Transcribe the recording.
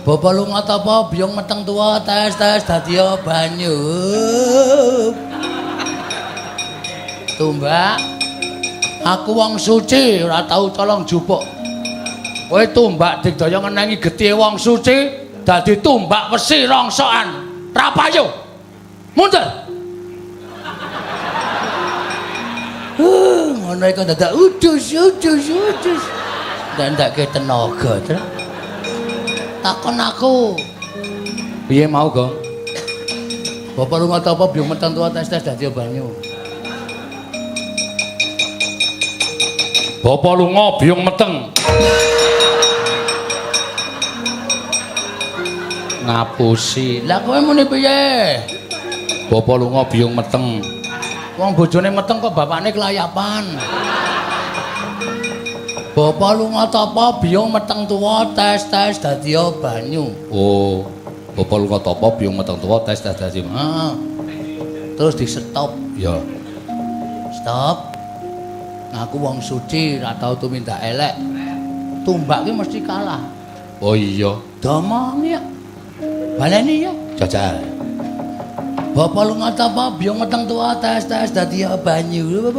Bapak lunga tapa biyung meteng tuwa tes tes dadi banyu. Tumbak. Aku wong suci ora tau colong jupuk. Kowe tumbak digdaya ngenengi getihe wong suci dadi tumbak wesi rongsokan. Ra payu. Mundur. Ngono iku dadak udus udus udus. Ndandake tenaga, Tru. Takon aku. Piye mau, Gong? Bapak lunga tapa biyung meteng tuwa tes tes dadi banyu. Bapak lunga biyung meteng. Ngapusi. Lah kowe muni piye? Bapak lunga biyung meteng. Wong bojone meteng kok bapakne kelayapan. Bapak lunga tapa biyung meteng tuwa tes tes dadi banyu. Oh, bapak lunga tapa biyung meteng tuwa tes tes dadi. Heeh. Terus di stop. Ya. Stop. Aku wong suci ora tau tumindak elek. Tumbak ki mesti kalah. Oh iya. Domongi ya. Baleni ya. Jajal. Bapak lunga tapa biyung meteng tuwa tes tes dadi banyu.